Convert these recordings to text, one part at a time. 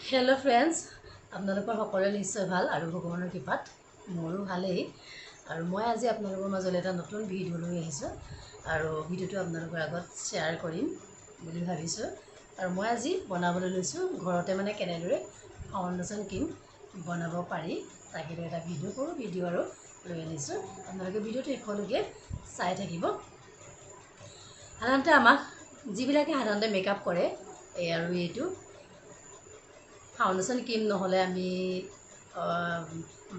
Hello' friends, আপোনালোকৰ সকলোৰে নিশ্চয় ভাল আৰু ভগৱানৰ কৃপাত মোৰো ভালেই। আৰু মই আজি আপোনালোকৰ মাজলৈ এটা নতুন ভিডিঅ' লৈ আহিছোঁ আৰু ভিডিঅ'টো আপোনালোকৰ আগত শ্বেয়াৰ কৰিম বুলি ভাবিছোঁ। আৰু মই আজি বনাবলৈ লৈছোঁ ঘৰতে মানে কেনেদৰে ফাউণ্ডেশ্যন ক্ৰীম বনাব পাৰি তাকে লৈ এটা ভিডিঅ' কৰোঁ, ভিডিঅ' আৰু লৈ আনিছোঁ। আপোনালোকে ভিডিঅ'টো শেষলৈকে চাই থাকিব। সাধাৰণতে আমাক যিবিলাকে সাধাৰণতে মেকআপ কৰে এই আৰু এইটো ফাউণ্ডেশ্যন ক্ৰীম নহ'লে আমি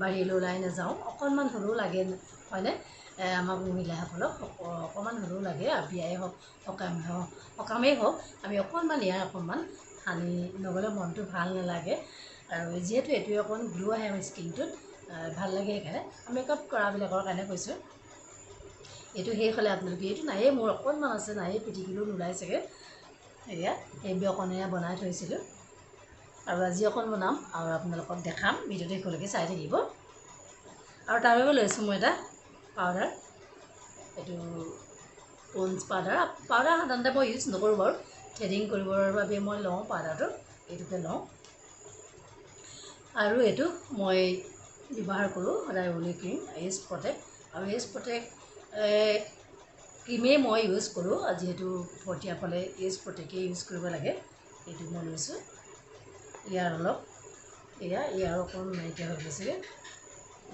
বাহিৰলৈ ওলাই নাযাওঁ, অকণমান হ'লেও লাগে হয়নে? আমাক মহিলাসকলক অকণমান হ'লেও লাগে, আৰু বিয়াই হওক সকামেই হওক আমি অকণমান ইয়াৰ অকণমান সানি নগ'লে মনটো ভাল নালাগে। আৰু যিহেতু এইটোৱে অকণ গ্ল' আহে আমাৰ স্কিনটোত, ভাল লাগে, সেইকাৰণে মেকআপ কৰাবিলাকৰ কাৰণে কৈছোঁ। এইটো শেষ হ'লে আপোনালোকে এইটো নায়েই, মোৰ অকণমান আছে, নায়েই, পিটিকিলেও নোলায় চাগে। এয়া এইবোৰ অকণ এয়া বনাই থৈছিলোঁ আৰু আজি অকণ বনাম আৰু আপোনালোকক দেখাম, ভিডিঅ'টো শেষলৈকে চাই থাকিব। আৰু তাৰ বাবে লৈছোঁ মই এটা পাউডাৰ, এইটো প'ণ্ডছ পাউডাৰ। পাউডাৰ সাধাৰণতে মই ইউজ নকৰোঁ বাৰু, থ্ৰেডিং কৰিবৰ বাবে মই লওঁ পাউডাৰটো, এইটোকে লওঁ। আৰু এইটো মই ব্যৱহাৰ কৰোঁ সদায় অলি ক্ৰীম এজ প্ৰটেক্ট। আৰু এজ প্ৰটেক্ট ক্ৰীমেই মই ইউজ কৰোঁ, যিহেতু ভৰ্তীয়া ফালে এজ প্ৰটেক্টেই ইউজ কৰিব লাগে, এইটো মই লৈছোঁ। ইয়াৰ অলপ এয়া ইয়াৰ অকণ নাইকিয়া হৈ গৈছেগৈ,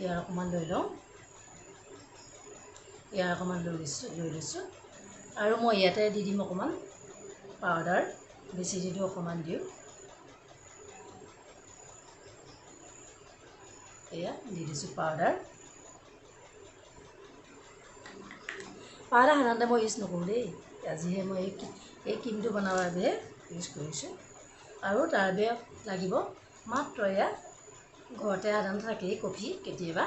ইয়াৰ অকণমান লৈ লওঁ, ইয়াৰ অকণমান লৈ লৈছোঁ। আৰু মই ইয়াতে দি দিম অকণমান পাউডাৰ, বেছি নিদিওঁ, অকণমান দিওঁ। এয়া দি দিছোঁ পাউডাৰ। পাউডাৰ সাধাৰণতে মই ইউজ নকৰোঁ দেই, আজিহে মই এই ক্ৰীমটো বনাবৰ বাবেহে ইউজ কৰিছোঁ। আৰু তাৰ বাবে লাগিব মাত্ৰ এয়া ঘৰতে সাধাৰণতে থাকেই কফি, কেতিয়াবা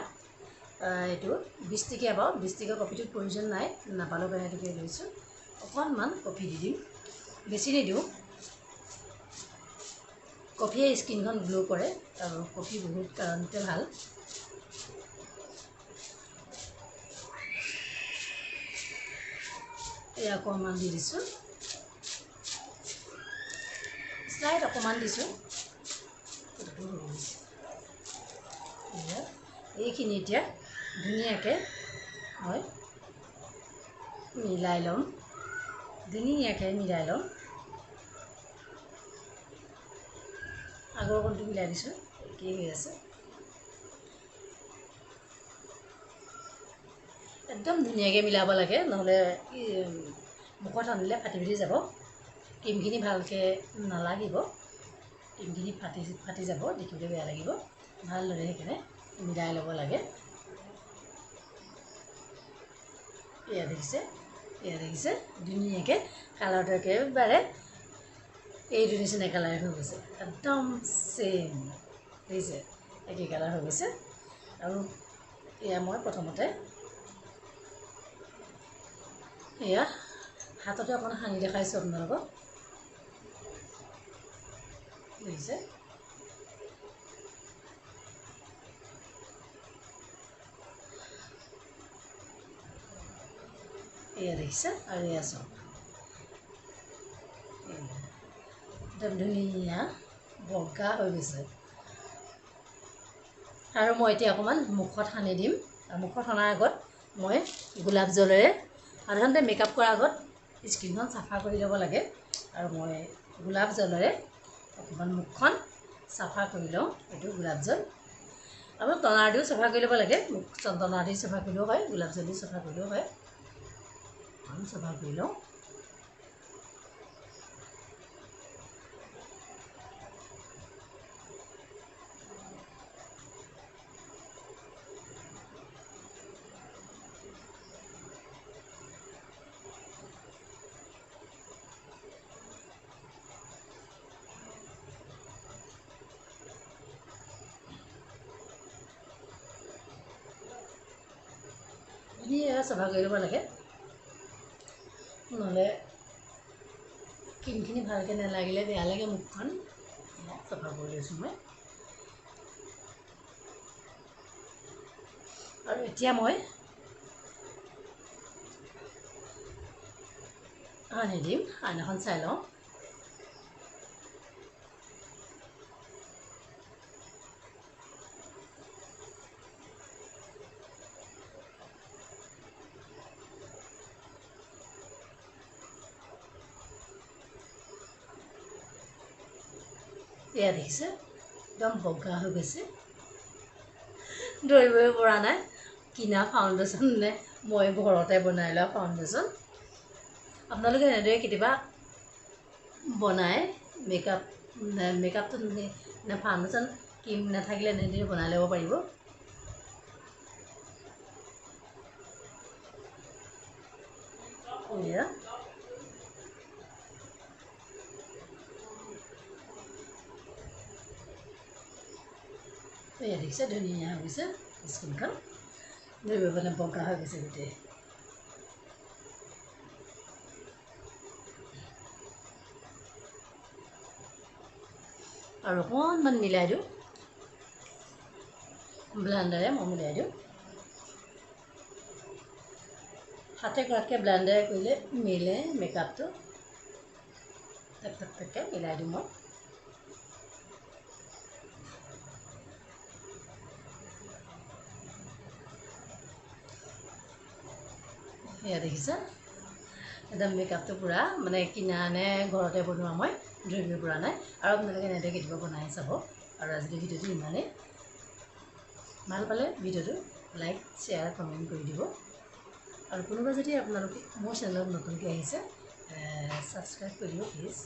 এইটো 20 টকীয়া বাৰু, 20 টকীয়া কফিটোত প্ৰয়োজন নাই, নাপালেও কাৰণে এইটোকে লৈছোঁ। অকণমান কফি দি দিম, বেছি নিদিওঁ। কফিয়ে স্কিনখন গ্ল' কৰে আৰু কফি বহুত কাৰণতে ভাল। এয়া অকণমান দি দিছোঁ, শ্লাইড অকণমান দিছোঁ। এইখিনি এতিয়া ধুনীয়াকৈ মই মিলাই ল'ম, ধুনীয়াকৈ মিলাই ল'ম। আগৰ কণটো মিলাই দিছোঁ, একেই হৈ আছে, একদম ধুনীয়াকৈ মিলাব লাগে, নহ'লে মুখত সানিলে ফাটি ফাটি যাব, ক্ৰীমখিনি ভালকৈ নালাগিব, ক্ৰীমখিনি ফাটি ফাটি যাব, দেখিবলৈ বেয়া লাগিব। ভালদৰে সেইকাৰণে মিলাই ল'ব লাগে। এয়া দেখিছে, এয়া দেখিছে, ধুনীয়াকৈ কালাৰটো একেবাৰে এইটো নিচিনা কালাৰ হৈ গৈছে, একদম ছেইম দেখিছে, একেই কালাৰ হৈ গৈছে। আৰু এয়া মই প্ৰথমতে এয়া হাততে অকণ সানি দেখাইছোঁ আপোনালোকক, দেখিছে। এয়া দেখিছে, আৰু এয়া চাওক, একদম ধুনীয়া বগা হৈ গৈছে। আৰু মই এতিয়া অকণমান মুখত সানি দিম। আৰু মুখত সনাৰ আগত মই গোলাপ জলেৰে, সাধাৰণতে মেকআপ কৰাৰ আগত স্কিনখন চাফা কৰি ল'ব লাগে, আৰু মই গোলাপ জলেৰে অকণমান মুখখন চাফা কৰি লওঁ। এইটো গোলাপ জল, আৰু টনাৰ দিও চাফা কৰি ল'ব লাগে, মুখ টনাৰ দি চাফা কৰিলেও হয়, গোলাপ জল দি চাফা কৰিলেও হয়। অকণমান চাফা কৰি লওঁ। ধুনীয়াকৈ চাফা কৰি ল'ব লাগে, নহ'লে ক্ৰীমখিনি ভালকৈ নালাগিলে বেয়া লাগে মুখখন। চাফা কৰি লৈছোঁ মই। আৰু এতিয়া মই সানি দিম, আইনাখন চাই লওঁ। এয়া দেখিছে, একদম বগা হৈ গৈছে, ধৰিবই পৰা নাই কিনা ফাউণ্ডেশ্যন নে মই ঘৰতে বনাই লোৱা ফাউণ্ডেশ্যন। আপোনালোকে এনেদৰে কেতিয়াবা বনাই মেকআপটো নে ফাউণ্ডেশ্যন ক্ৰীম নাথাকিলে এনেদৰে বনাই ল'ব পাৰিব। এয়া এয়া দেখিছে, ধুনীয়া হৈ গৈছে স্কিনখন, ধৰিব মানে বগা হৈ গৈছে গোটেই। আৰু অকণমান মিলাই দিওঁ, ব্লেণ্ডাৰে মই মিলাই দিওঁ। হাতে কৰাতকৈ ব্লেণ্ডাৰে কৰিলে মিলে মেকআপটো। টেপ টেপ টেপকৈ মিলাই দিওঁ মই। এয়া দেখিছে, একদম মেকআপটো পূৰা মানে কিনা নে ঘৰতে বনোৱা মই ধৰিব পৰা নাই। আৰু আপোনালোকে এনেদৰে কেতিয়াবা বনাই চাব। আৰু আজিৰ ভিডিঅ'টো ইমানেই। ভাল পালে ভিডিঅ'টো লাইক, শ্বেয়াৰ, কমেণ্ট কৰি দিব। আৰু কোনোবা যদি আপোনালোকে মোৰ চেনেলত নতুনকৈ আহিছে, ছাবস্ক্ৰাইব কৰি দিব প্লিজ।